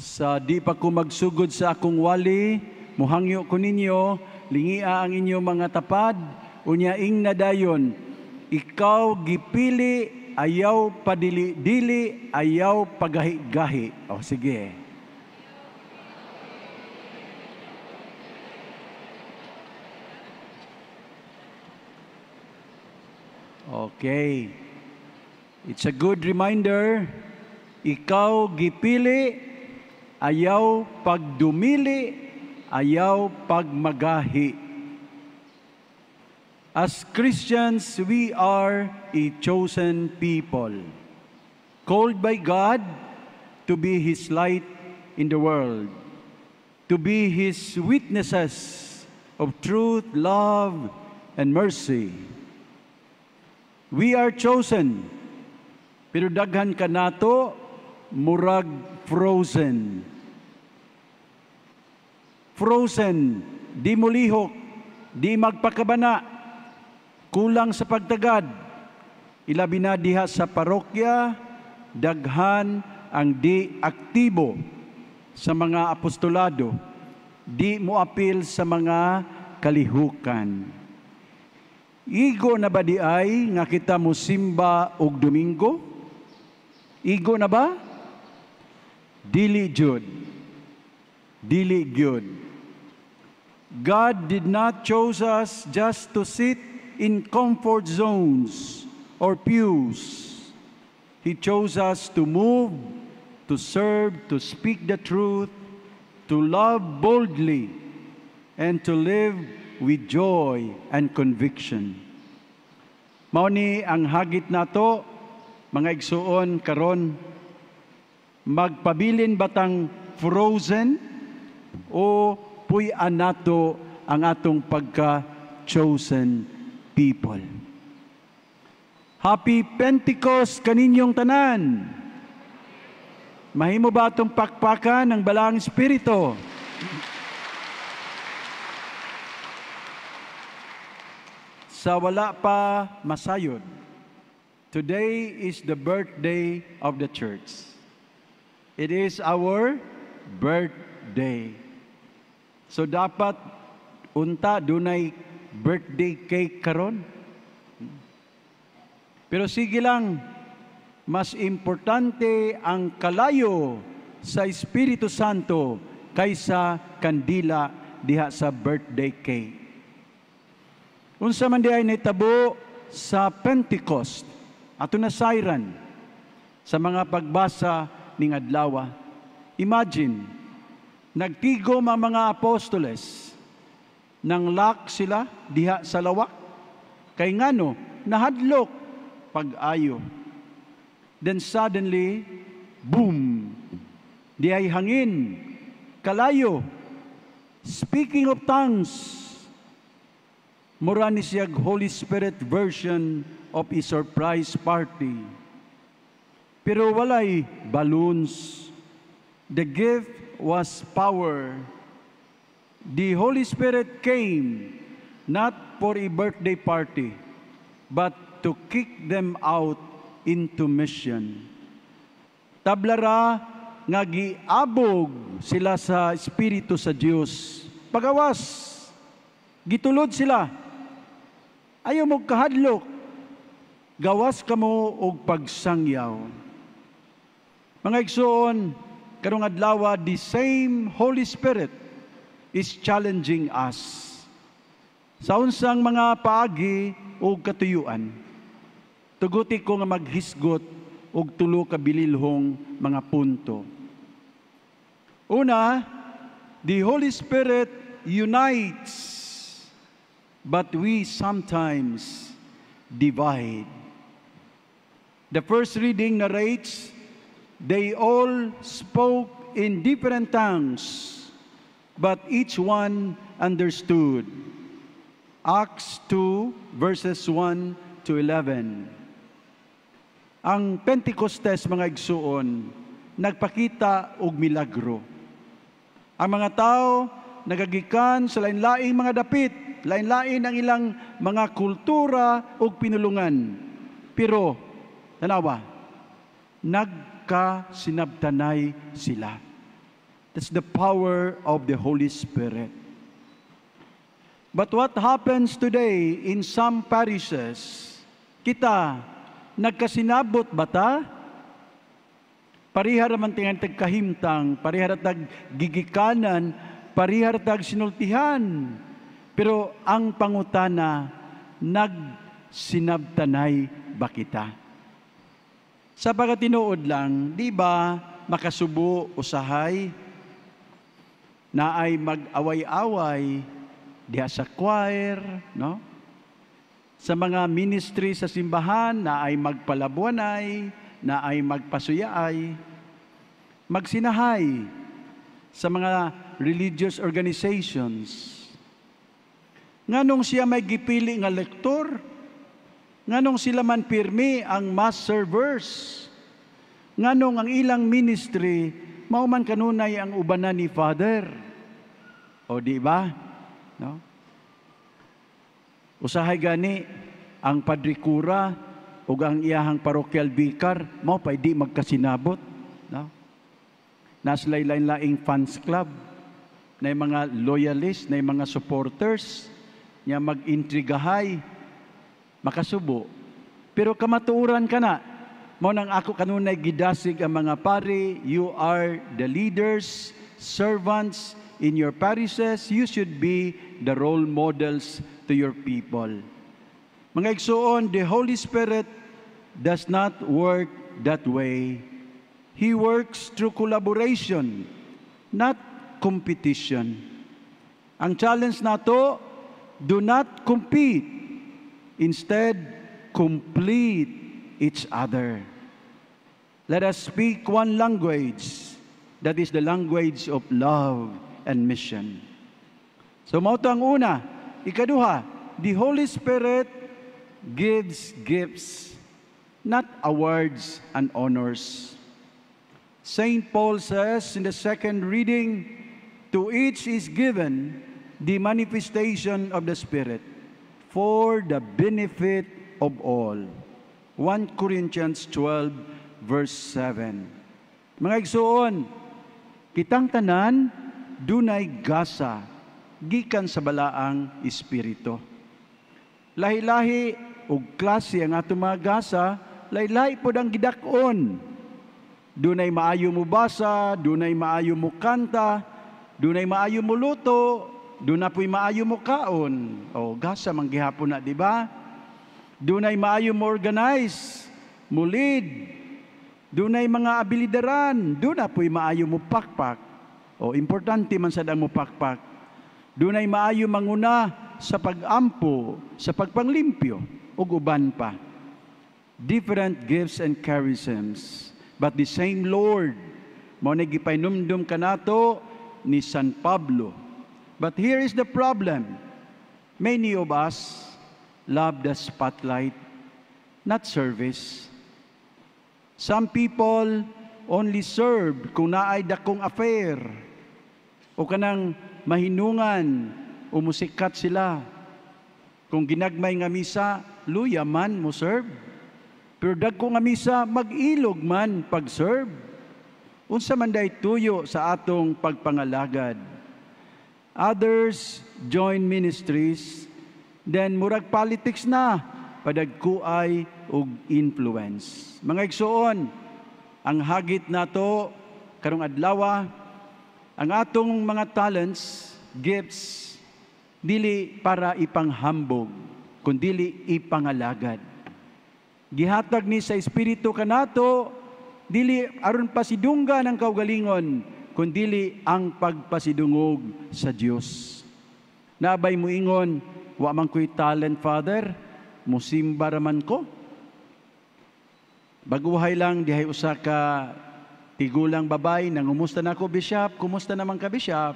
Sa di pa ko magsugod sa akong wali, muhangyo ko ninyo, lingia ang inyong mga tapad, unya ingna dayon, "Ikaw gipili, ayaw padili-dili, ayaw pagahi-gahi." O sige. Okay. It's a good reminder. Ikaw gipili, ayaw pagdumili, ayaw pagmagahi. As Christians, we are a chosen people, called by God to be His light in the world, to be His witnesses of truth, love, and mercy. We are chosen, pero daghan kanato murag frozen. Frozen, di molihok, di magpakabana, kulang sa pagtagad. Ilabi na diha sa parokya, daghan ang di aktibo sa mga apostolado, di moapil sa mga kalihukan. Igo na ba diay nga kita mosimba og Domingo? Igo na ba? Dili jud. Dili gyud. God did not choose us just to sit in comfort zones or pews. He chose us to move, to serve, to speak the truth, to love boldly, and to live with joy and conviction. Mao ni ang hagit nato, mga igsuon, karon: magpabilin batang frozen o puy-an nato ang atong pagka chosen people? Happy Pentecost kaninyong tanan. Mahimo ba atong pakpakan ng Balaang Espiritu? Sa wala pa masayod, today is the birthday of the church. It is our birthday. So dapat unta dunay birthday cake karon. Pero sige lang, mas importante ang kalayo sa Espiritu Santo kaysa kandila diha sa birthday cake. Unsa man diay nahitabo sa Pentecost? Ato nasayran sa mga pagbasa ning adlaw. Imagine, nagtigom ang mga apostoles, nanglak sila diha sa lawak. Kay ngano, nahadlok pag-ayo. Then suddenly, boom, diay hangin, kalayo, speaking of tongues. Mura ni siyag Holy Spirit version of a surprise party. Pero walay balloons. The gift was power. The Holy Spirit came not for a birthday party, but to kick them out into mission. Tablara nga giabog sila sa Espiritu sa Dios. Pagawas, gitulod sila. Ayaw mo kahadlok, gawas kamo og pagsangyaw. Mga igsoon, karong adlaw, the same Holy Spirit is challenging us. Sa unsang mga paagi o katuyuan, tuguti ko nga maghisgot og tulo ka bililhong mga punto. Una, the Holy Spirit unites, but we sometimes divide. The first reading narrates, they all spoke in different tongues, but each one understood. Acts 2, verses 1 to 11. Ang Pentecostes, mga igsuon, nagpakita og milagro. Ang mga tao nagagikan sa lain-laing mga dapit, lain-lain ang ilang mga kultura ug pinulungan. Pero, tanawa, nagkasinabtanay sila. That's the power of the Holy Spirit. But what happens today in some parishes, kita, nagkasinabot ba ta? Pareha raman tingali tag kahimtang, pareha ra tag gigikanan, pareha ra tag sinultihan. Pero ang pangutana, nagsinabtanay ba kita? Sa pagkatinuod lang, di ba makasubo usahay naay mag-away-away diha sa choir, no? Sa mga ministry sa simbahan naay magpalabuanay, naay magpasuyaay, magsinahay sa mga religious organizations. Nganong siya may gipili nga lektor? Nganong sila man pirmi ang mass servers? Nganong ang ilang ministry mao man kanunay ang ubanan ni Father? O di ba? No? Usahay gani ang Padre Kura ug ang iyahang parochial vicar mao pay di magkasinabot, no? Naa sila'y lain-laing fans club na mga loyalists, na mga supporters nya mag-intrigahay, makasubo. Pero kamatuoran kana, mao nang ako kanunay gidasig ang mga pari, you are the leaders, servants in your parishes, you should be the role models to your people. Mga igsuon, the Holy Spirit does not work that way. He works through collaboration, not competition. Ang challenge nato, do not compete. Instead, complete each other. Let us speak one language, that is the language of love and mission. So mao to ang una. Ikaduha, the Holy Spirit gives gifts, not awards and honors. St. Paul says in the second reading, "To each is given the manifestation of the Spirit for the benefit of all." 1 Corinthians 12 verse 7. Mga igsuon, kitang tanan dunay gasa gikan sa Balaang Espiritu. Lahi-lahi og klase ang atong mga gasa, lahi-lahi pod ang gidak-on. Dunay maayo mo basa, dunay maayo mo kanta, dunay maayo mo luto, duna po'y maayo mo kaon. O gasa man gihapon na, di ba? Dunay maayo mo organize, mo lead. Dunay mga abilidaran, duna po'y maayo mo pakpak. O importante man sad ang mo pakpak. Dunay maayo manguna sa pag-ampo, sa pagpanglimpyo, ug uban pa. Different gifts and charisms, but the same Lord. Mao na gipahinumdum kanato ni San Pablo. But here is the problem. Many of us love the spotlight, not service. Some people only serve kung naay dakong affair o kanang mahinungan o musikat sila. Kung ginagmay nga misa, luya man mo serve. Pero dagko nga misa, mag-ilog man pag-serve. Unsa man day tuyo sa atong pagpangalagad? Others join ministries, then murag politics na, padagkuay og influence. Mga igsuon, ang hagit nato karong adlaw, ang atong mga talents, gifts, dili para ipanghambog, kundili ipangalagad. Gihatag ni sa Espiritu kanato dili aron pasidunggan ang kaugalingon, kundili ang pagpasidungog sa Dios. Naa bay muingon, "Wa man ko'y talent, Father, musimba raman ko." Baguhay lang dihay usa ka tigulang babay nangumusta nako, "Bishop, kumusta naman ka, Bishop?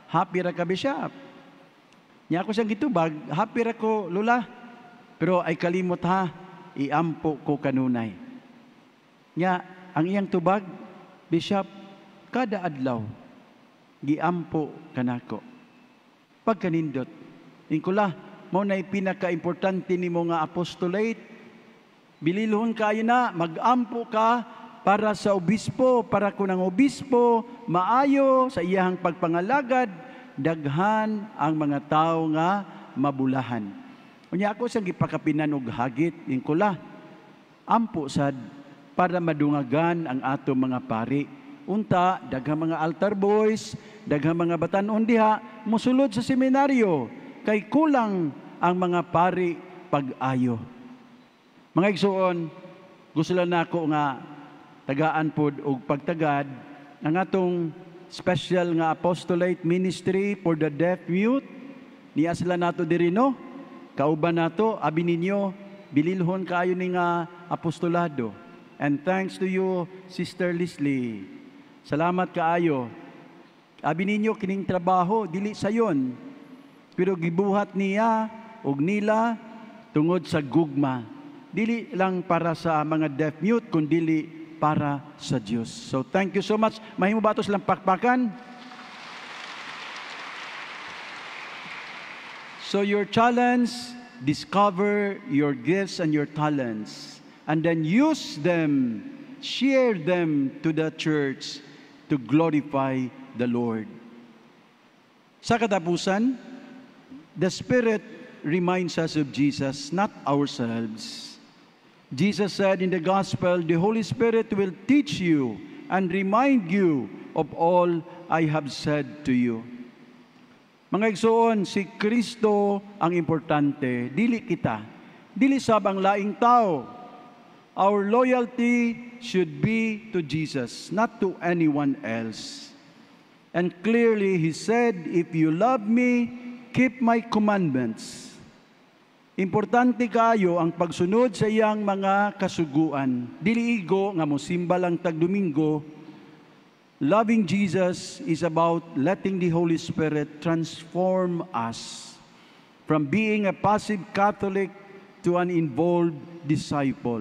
Happy ra ka, Bishop?" Nya ako siyang gitubag, "Happy ra ko, Lola. Pero ay kalimot ha, iampo ko kanunay." Nya ang iyang tubag, "Bishop, kada adlaw giampo kanako." Pagkanindot. Ingkula, mao na'y pinaka-importante nimo nga apostolate. Bililhon kayo na, magampo ka para sa obispo, para kung ang obispo maayo sa iyahang pagpangalagad, daghan ang mga tao nga mabulahan. Unya ako siyang gipakapinan og hagit ingkula. Ampo sad para madungagan ang ato mga pari. Unta, daghang mga altar boys, daghang mga batan-on diha musulod sa seminaryo kay kulang ang mga pari pag-ayo. Mga igsuon, gusto lang nako nga tagaan pod og pagtagad ang atong special nga apostolate ministry for the deaf mute. Niya sila nato diri, no? Kauban nato, abi ninyo, bililhon kaayo ni nga apostolado. And thanks to you, Sister Leslie. Salamat kaayo. Abi ninyo, kining trabaho dili sayon. Pero gibuhat niya og nila tungod sa gugma. Dili lang para sa mga deaf mute kundili para sa Dios. So thank you so much. Mahimo ba ato silang pakpakan? So your challenge, discover your gifts and your talents and then use them, share them to the church to glorify the Lord. Sa katapusan, the Spirit reminds us of Jesus, not ourselves. Jesus said in the Gospel, "The Holy Spirit will teach you and remind you of all I have said to you." Mga igsoon, si Kristo ang importante, dili kita. Dili sab ang laing tao. Our loyalty should be to Jesus, not to anyone else. And clearly He said, "If you love me, keep my commandments." Importante kayo ang pagsunod sa iyang mga kasuguan. Dili igo nga mosimba lang tag Domingo. Loving Jesus is about letting the Holy Spirit transform us from being a passive Catholic to an involved disciple.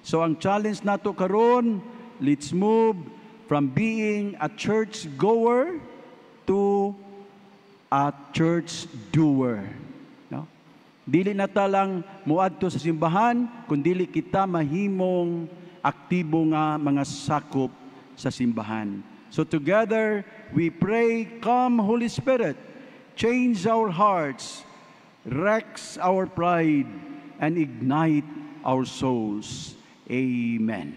So ang challenge nato karon, let's move from being a church goer to a church doer. No? Dili na ta lang muadto sa simbahan, kundili kita mahimong aktibo nga mga sakop sa simbahan. So together, we pray, "Come, Holy Spirit, change our hearts, wreck our pride, and ignite our souls." Amen.